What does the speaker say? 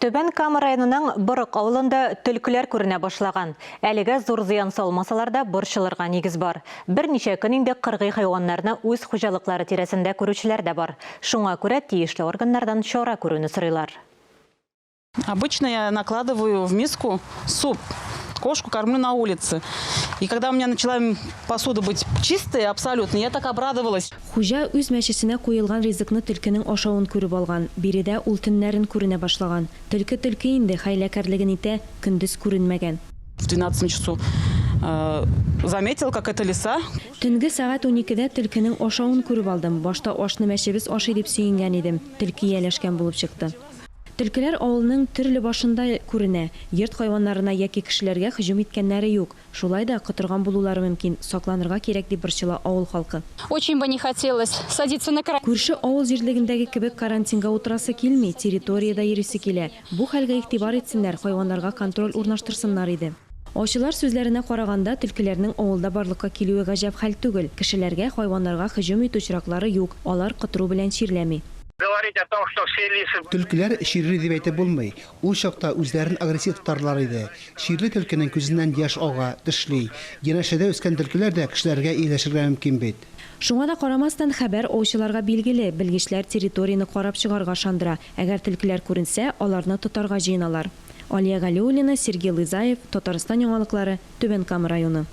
Түбән Кама районының Борык авылында төлкеләр күренә башлаган. Әлегә зур зыян салмасалар да, борчылырга нигез бар. Берничә көн инде кыргый хайваннарны үз хуҗалыклары тирәсендә күрүчеләр дә бар. Шуңа күрә тиешле органнардан чара күрүне сорыйлар. Обычно я накладываю в миску суп. Кошку кормлю на улице. И когда у меня начала посуда быть чистая абсолютно, я так обрадовалась. Хуҗа үз мәчесенә куелган ризыкны төлкенең ашавын күреп алган. Биредә ул төннәрен күренә башлаган. Төлке төлке инде, хәйләкәрлеген итә, көндез күренмәгән. В двенадцатом часу заметил, как эта лиса. Төнге сәгать уникедә төлкенең ашавын күреп алдым. Башта ашны мәчебез ашый дип сөенгән идем, төлке ияләшкән булып чыкты. Төлкеләр авылның төрле башында күренә. Йорт хайваннарына яки кешеләргә һөҗүм иткәннәре юк. Шулай да, котырган булулары мөмкин, сакланырга кирәк, дип борчыла авыл халкы. Очень бы не хотелось садиться на карантин. Күрше авыл җирлегендәге кебек карантинга утырасы килми, территориядә йөрисе килә. Бу хәлгә игътибар итсеннәр, хайваннарга контроль урнаштырсыннар иде. Аучылар сүзләренә караганда, төлкеләрнең авылда барлыкка килүе гаҗәп хәл түгел. Кешеләргә, хайваннарга һөҗүм итү очраклары юк, алар котыру белән чирләми. Говорить о том, что все лисы. Төлкеләр чирли дип әйтеп булмый. Ул чакта үзләрен агрессив тотарлар иде. Чирле төлкенең күзеннән яшь ага, тешли. Янәшәдә үскән төлкеләр дә кешеләргә ияләшергә мөмкин бит. Шуңа да карамастан, хәбәр аучыларга билгеле, белгечләр территорияне карап чыгарга ышандыра. Әгәр төлкеләр күренсә, аларны тотарга җыеналар. Алия Галиуллина, Сергей Лызаев, Татарстан яңалыклары, Түбән Кама районы.